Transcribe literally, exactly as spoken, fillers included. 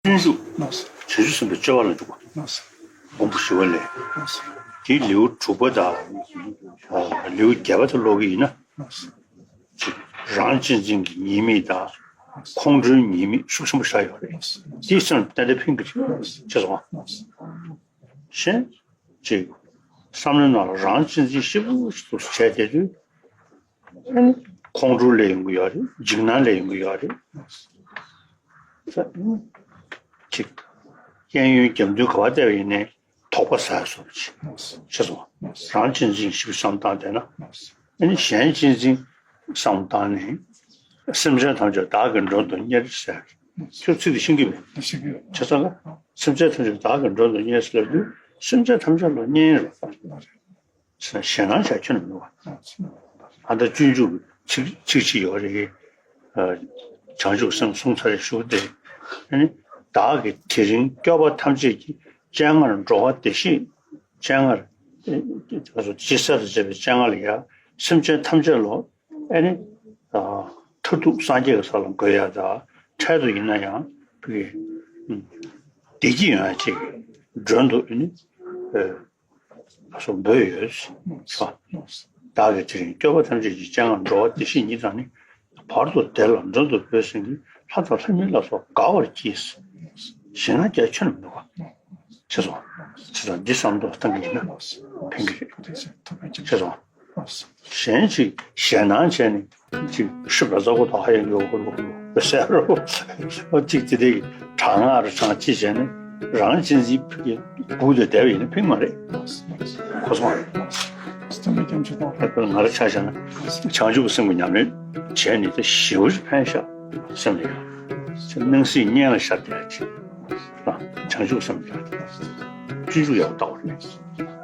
བརྟན་བཞུགས་ལགས་སོ། བྱང་ཆུབ་སེམས་དཔའི་སྤྱོད་པ་ལ་འཇུག་པ། ལགས་སོ། སྒོམ་པ་ཞི་བ་ལས། ལགས་སོ། དེའི་ལེའུ་དྲུག་པ་དང་། ཨ། ལེའུ་བརྒྱད་པ་དེ་ཀློག་གི་ཡིན་ན། ལགས་སོ། ཅིག་རང་གཅེས་འཛིན་གྱི་ཉེས་དམིགས་དང་། ཁོང་ཁྲོའི་ཉེས་དམིགས་ཤུགས་ཆེན་པོ་བཞག་ཡོད་རེད། ལགས་སོ། དེའི་སེམས་ཏན་ཏན་ཕན་གྱི་རེད། ལགས་སོ། ཤེས་སོང་ང་། ལགས་སོ། གཞན་ཅིག་བསམ་བློའི་ནང་ལ་རང་གཅེས་འཛིན་ཞེ་པོ་ཞིག་ཏུ་བྱས་བསྡད་དུས། ཨ་ནི་ཁོང་ཁྲོ་སླེབས་ཡོང་གི་ཡོད་རེད། འཇིགས་སྣང་སླེབས་ཡོང་གི་ཡོད་རེད། ཅིག་གཡས་གཡོན་རྒྱབ་མདུན་ག་པར་བལྟས་པ་ཡིན་ནའི་དོགས་པ་ཟ་ཡ་བཟོ་འདྲ་ཅིག་ཤེས་སོང་ང་། རང་གཅེས་འཛིན་ཞེ་པོ་བསམ་བཏང་བསྡད་ན། ཨ་ནི་གཞན་གཅེས་འཛིན་བསམ་བཏང་ནས། སེམས་ཅན་ཐམས་ཅད་བདག་གིས་མགྲོན་དུ་གཉེར་ཟེར། ཁྱོད་ཚིག་དེ་ཤེས་ཀྱི་མེད། ཤེས་ཀྱི་ཡོད། བྱས་ཙང་ལ། སེམས་ཅན་ཐམས་ཅད་བདག་གིས་མགྲོན་དུ་གཉེར་ཟེར་ལབ་དུས། སེམས་ཅན་ཐམས་ཅད་ལ་གཉེར་རོགས། ཞེད་སྣང་བྱ་ཁྱོན་ནས་མི་འདུག་བ། ཨ་ད་སྤྱོད་འཇུག་གི་ཚིག་ཚིག་ཅིག་ཡོད་རེད། ཨ། བྱང་ཆུབ་སེམས་གསུངས་ཚར་རེད་ཞུ་སྟེ། ཨ་ནི་བདག་གིས་དེ་རིང་སྐྱོབ་པ་ཐམས་ཅད་ཀྱི། སྤྱན་སྔར་འགྲོ་བ་བདེ་གཤེགས་སྤྱན་སྔར། ཨ། ཇི་སྲིད་དུ་བྱེད་པའི་སྤྱན་སྔར་ལ་ཡ། སེམས་ཅན་ཐམས་ཅད་ལ། ཨ་ནི། ཨ། མཐར་ཐུག་སངས་རྒྱས་ཀྱི་ས་ལ་འགོད་ཡ་དང་། འཕྲལ་དུ་ཡིན་ན་ཡང་ཕ་གི། ཨ། བདེ་སྐྱིད་ཡོང་ཡ་ཅིག་མགྲོན་དུ། ཨ་ནི། ཨ། སོགས་འབོད་ཡོད། བདག་གིས་དེ་རིང་སྐྱོབ་པ་ཐམས་ཅད་ཀྱི། སྤྱན་སྔར་འགྲོ་བ་བདེ་གཤེགས་ཉིད་དང་ནི། བར་དུ་བདེ་ལ་མགྲོན་དུ་བོས་ཟིན་གྱི། ལྷ་དང་ལྷ་མིན་ལ་སོགས་དགའ་བར་གྱིས། ཞེད་སྣང་རྒྱ་ཁྱོན་ནས་མི་འདུག་ག། ཤེས་སོང་། བྱས་ཙང་འདི་བསམ་བློ་བཏང་གི་ཡིན་ན་ཕན་གྱི་རེད། ཤེས་སོང་། གཞན་ཅིག་ཞེད་སྣང་བྱས་ནས་ཅིག་ཤི་བ་ཟ་གོ་ཐོག་ཧ་ཡང་ཡོད་གོ་ལོ་ལོ་ཟེར་རོ། ཅིག་དེ་དེ་གྲང་ངར་ཆང་ཅི་བྱས་ནས་རང་གཅེས་འཛིན་སྒུག་སྟེ་བསྡད་པ་ཡིན་ན་ཕན་མ་རེད། གོ་སོང་ང་། ང་རང་ཆ་བཞག་ན་བྱང་ཆུབ་སེམས་ཀྱི་ཉམས་ལེན་བྱས་ནས་དེ་ཞེ་པོ་ཅིག་ཕན་ཤག་སེམས་ལ་ཡང་། སྣང་སྲིད་གཉེན་ལ་ཤར་བསྡད་ཅིག་བྱང་ཆུབ་སེམས་ཀྱི་སྤྱོད་འཇུག་ཡག་པོ་ལྟ་བ་རེད།